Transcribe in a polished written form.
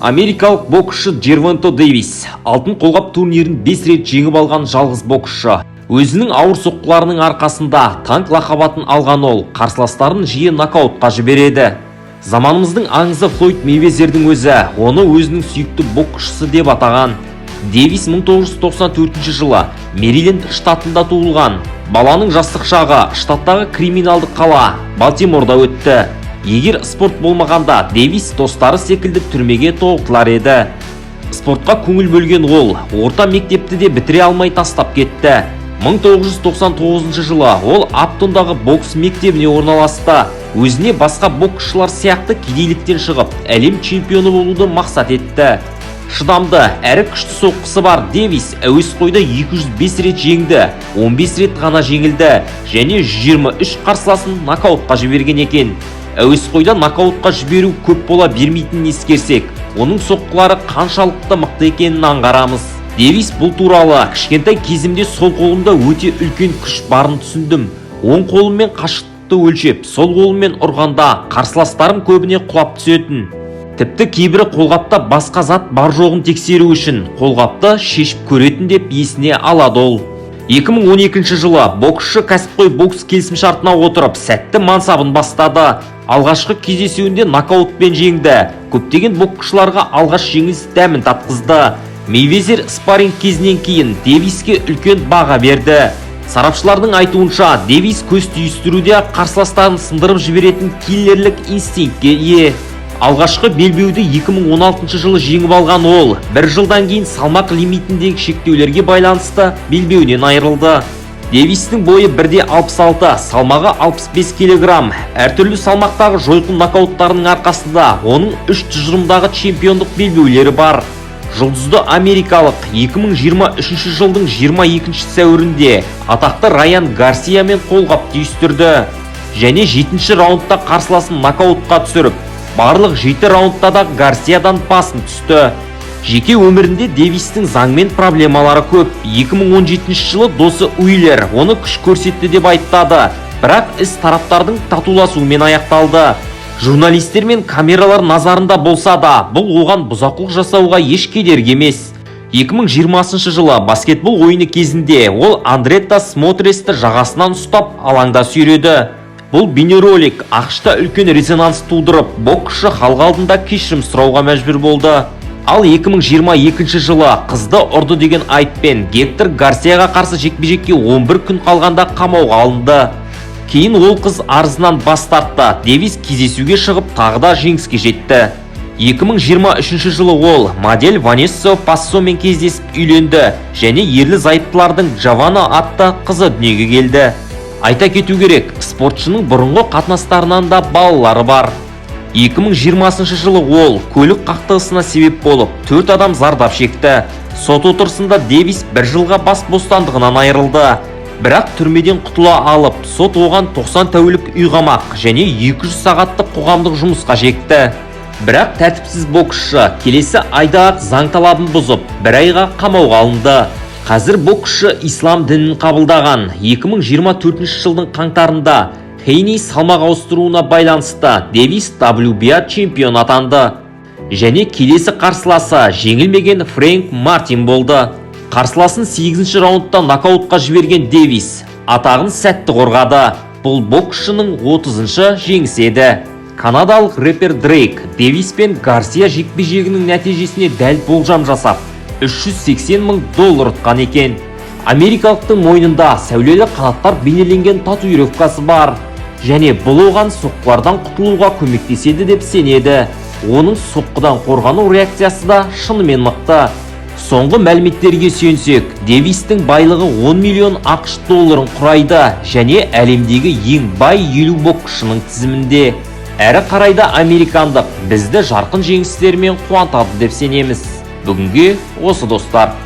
Америкалық боксшы Джервонта Дэвис Алтын қолғап турнирін 5 рет жеңіп алған жалғыз боксшы. Өзінің ауыр соққыларының арқасында танк лақап атын алған ол қарсыластарын жиі нокаутқа жібереді. Заманымыздың аңызы Флойд Мейвезердің өзі оны өзінің сүйікті боксшысы деп атаған. Дэвис 1994 жылы Мэриленд штатында туылған. Баланың жастық шағы штаттағы криминалдық қала Балтиморда өтті. Егер спорт болмағанда, Дэвис достары секілді түрмеге тоғытылар еді. Спортқа көңіл бөлген ол орта мектепті де бітіре алмай тастап кетті. 1999 жылы ол Аптондағы бокс мектебіне орналасты. Өзіне басқа боксшылар сияқты кедейліктен шығып, әлем чемпионы болуды мақсат етті. Шыдамды әрі күшті соққысы бар Дэвис әуесқойда 205 рет жеңді, 15 рет ғана жеңілді және 123 қарсыласын нокаутқа жіберген екен. Әуесқойда нокаутқа жіберу көп бола бермейтінін ескерсек, оның соққылары қаншалықты мықты екенін аңғарамыз. Дэвис бұл туралы: «Кішкентай кезімде сол қолымда өте үлкен күш барын түсіндім. Оң қолыммен қашықтықты өлшеп, сол қолыммен ұрғанда қарсыластарым көбіне құлап түсетін. Тіпті кейбірі қолғапта басқа зат бар жоғын тексеру үшін қолғапты шешіп көретін», – деп есіне алады ол. 2012 жылы боксшы кәсіпқой бокс келісімшартына отырып, сәтті мансабын бастады. Алғашқы кездесуінде нокаутпен жеңді. Көптеген боксшыларға алғаш жеңіліс дәмін татқызды. Мейвезер спарринг кезінен кейін Дэвиске үлкен баға берді. Сарапшылардың айтуынша, Дэвис көз түйістіруде қарсыластарын сындырып жіберетін киллерлік инстинктке ие. Алғашқы белбеуді 2016 жылы жеңіп алған ол бір жылдан кейін салмақ лимитіндегі шектеулерге байланысты белбеуінен айырылды. Дэвистің бойы 1,66, салмағы 65 килограмм. Әртүрлі салмақтағы жойқын нокауттарының арқасында оның үш тұжырымдағы чемпиондық белбеулері бар. Жұлдызды америкалық 2023 жылдың 22 сәуірінде атақты Райан Гарсиямен қолғап түйістірді және жетінші раундта қарсыласын нокаутқа түсіріп, барлық жеті раундта да Гарсиядан басым түсті. Жеке өмірінде Дэвистің заңмен проблемалары көп. 2017 жылы досы Уиллер оны күш көрсетті деп айыптады, бірақ іс тараптардың татуласуымен аяқталды. Журналистер мен камералар назарында болса да, бұл оған бұзақылық жасауға еш кедергі емес. 2020 жылы баскетбол ойыны кезінде ол Андретта Смотресті жағасынан ұстап, алаңда сүйреді. Бұл бейнеролик АҚШ-та үлкен резонанс тудырып, боксшы халық алдында кешірім сұрауға мәжбүр болды. Ал 2022 жылы қызды ұрды деген айыппен Гектор Гарсияға қарсы жекпе-жекке 11 күн қалғанда қамауға алынды. Кейін ол қыз арызынан бас тартты. Дэвис кездесуге шығып, тағы да жеңіске жетті. 2023 жылы ол модель Ванесса Пассомен кездесіп, үйленді және ерлі зайыптылардың Джованна атты қызы дүниеге келді. Айта кету керек, спортшының бұрынғы қатынастарынан да балалары бар. 2020 жылы ол көлік қақтығысына себеп болып, төрт адам зардап шекті. Сот отырысында Дэвис бір жылға бас бостандығынан айырылды, бірақ түрмеден құтыла алып, сот оған 90 тәулік үй қамақ және 200 сағаттық қоғамдық жұмысқа жекті. Бірақ тәртіпсіз боксшы келесі айда-ақ заң талабын бұзып, бір айға қамауға алынды. Қазір боксшы ислам дінін қабылдаған. 2024 жылдың қаңтарында Хейни салмақ ауыстыруына байланысты Дэвис WBA чемпион атанды және келесі қарсыласы жеңілмеген Фрэнк Мартин болды. Қарсыласын 8 раундта нокаутқа жіберген Дэвис атағын сәтті қорғады. Бұл боксшының 30-шы жеңісі еді. Канадалық рэпер Дрейк Дэвис пен Гарсия жекпе-жегінің нәтижесіне дәл болжам жасап, 380 мың доллар ұтқан екен. Америкалықтың мойнында сәулелі қанаттар бейнеленген татуировкасы бар және бұл оған соққылардан құтылуға көмектеседі деп сенеді. Оның соққыдан қорғану реакциясы да шынымен мықты. Соңғы мәліметтерге сүйенсек, Дэвистің байлығы 10 миллион АҚШ долларын құрайды және әлемдегі ең бай 50 боксшының тізімінде. Әрі қарай да американдық бізді жарқын жеңістерімен қуантады деп сенеміз. Бүгінге осы, достар.